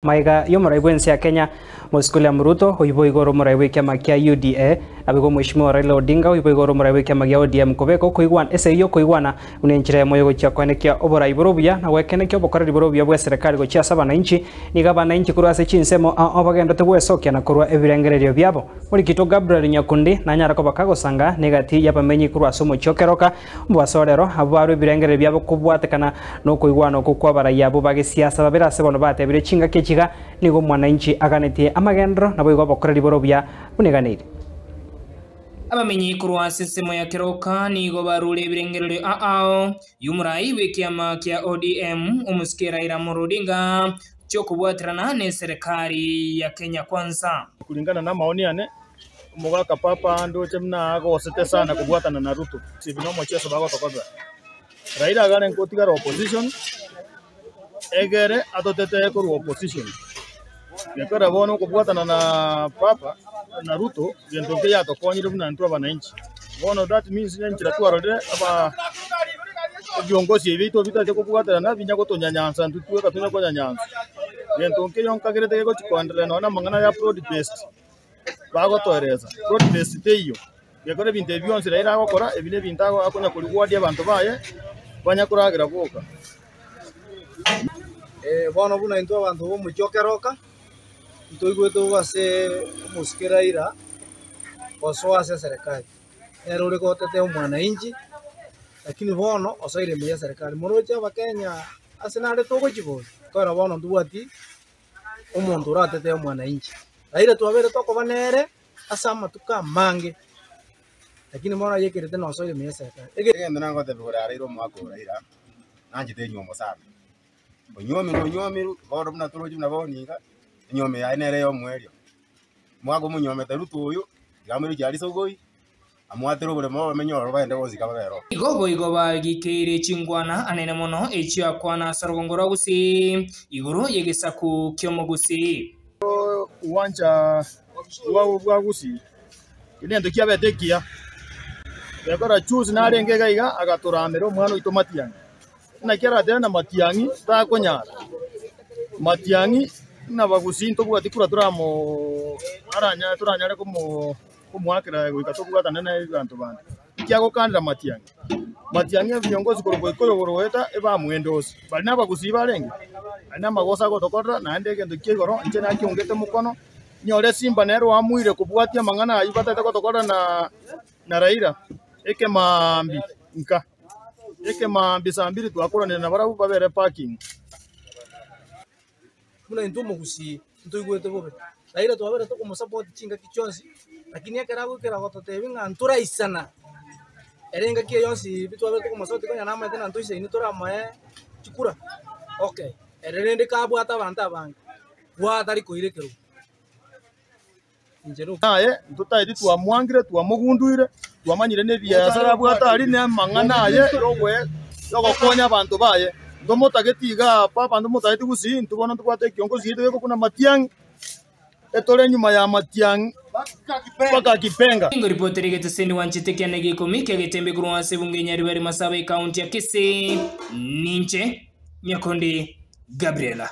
Magega y'omorai bw'ense ya Kenya, Moses William Ruto, oyio boigo ore omorai bw'ekiama kia UDA, naboigo Omweshimiwa Raila Odinga, oyio boigo ore omorai bw'ekiama gia ODM kobeka okoigwana esegi y'okoigwana buna enchera eyemo y'ogochia koenekia oborai bore obuya na goekenekia obokoreri bore obuya bw'eserekari gochia ase abanainchi. Nigo abanainchi korwa ase chinsemo ao bagenderete gwesokia na korwa ebirengererio biabo. Morikito Gabriel Nyakundi nanyare koba kagosanga negati y'abamenyi korwa ase omochie o Keroka, Omobaso o rero, abwo barue ebirengererio biabo kobwatekana nokoigwana okwo kw'abarai abwo ba gesiasa babere ase bono batebire chingaki echi iga, nigo omwananchi aganetie amagenderero naboigo obokoreri bore obuya buna eganeire. Abamenyi korwa ase ensemo ya Keroka nigo barure ebirengererio ao y'omorai bw'ekiama kia ODM, omosike Raila Amolo Odinga, chi'okobwaterana n'eserekari ya Kenya Kwanza. Kulingana namaoni ane, Omogaka papa ndoche buna agosete sana kobwatana na Ruto. Ebi nomocheso bagotokobera. Raila iga arenge gotigara opposition egere atotetee korwa opposition. Gekogera bono okobwatana na papa na Ruto gento nkeiyo yatokonyire buna intwe abananchi. Bono that means enchera twarorire aba ebiongozi ebi biaito bitache kobwaterana binya gotonyanyansa intwe tweka tonya konyanyansa. Gento nkeiyo nkagerete gegochi koendelea nonye na amang'ana ya broad based. Bagotoeresa, Broadbase teiyo, gekora ebinto ebi bionsi Raila agokora, ebi nebinto akonya korigwadia abanto baye banya koragera boka. Bono buna intwe abanto b'omochie o Keroka, ntoigwete bobe ase omosike Raila gosoa ase eserekari. Nere ore gotetea omwananchi, lakini bono osoire ime y'eserekari. Moroche abakenya ase nare togochiboria, ekiagera bono ntobwati omonto oratetee omwananchi. Raila twabeire tokoba nere ase amatuko amange, lakini bono ayekerete nosoire ime y'eserekari. Egento nagotebia igoro ya Raila omwaka o Raila, nanchete enywomo sana. Onywomirwe onywomirwe, bono buna toroche buna bono iga, enywomo yaye nere yomoerio. Omwaka omonyuomete Ruto oyo, tiga amoire aria sokoi, amwatere oboremo bamenye ororo bagende gosika babe ero. Igo boigo bagikeire chingwana anene mono echio akwana ase orogongo rwa Gusii igoro y'egesaku ki'omogusii. Ogwancha bwa Gusii egento kiabete ekiya, gekora juzi narenge iga iga agatoramera omwana oito Matiang'i. Naki aratebe na Matiang'i takonyara. Matiang'i ng'a bagusii ntobwati kura toramo aranyare toranyare komo komoakera goika tobwatane na abanto bande. Inki agokanera Matiang'i? Matiang'i ebiongozi korwa goika igoro goeta ebamwende ose. Baria nabagusii barenge? Aria namagoso agotokorera naende egento kia igoro inche nakiongete mokono, nyore simba nere oamuire kobwatia amang'ana ayio batagete gotokorera na na Raila ekemaambia nka. Ekemaambia saa mbiri twakoranire nabarabwo babere parking. Buna intwe omogusii ntoigwete bobe, Raila twabere tokomosupport chingaki chionsi, lakini ekero agoikera gototebia ng'a ntoraisana, ere engaki eye yonsi pi twabere tokomosupport konya namanyete ng'a ntoisaine toramoe chikura, okay, ere rende kabwate abanto abange, bwata tari koira ekerogo. Naye ntotaeti twamwangire, twamogunduire, twamanyire nebiasara abwate aria, na amang'ana aye yogokonya abanto baye. Ntomotageti iga apa, abanto motageti gusii, intwe bono ntobwate ekiongozi giaito gekobuna Matiang'i, etore nyuma ya Matiang'i mpaka Kipenga. Ngoripotera egeteseni gwanchete kiane gia ikomi kia Getembe korwa ase ebunge ya Nyaribari Masaba ekaunti ya Kisii. Ninche Nyakundi Gabriela.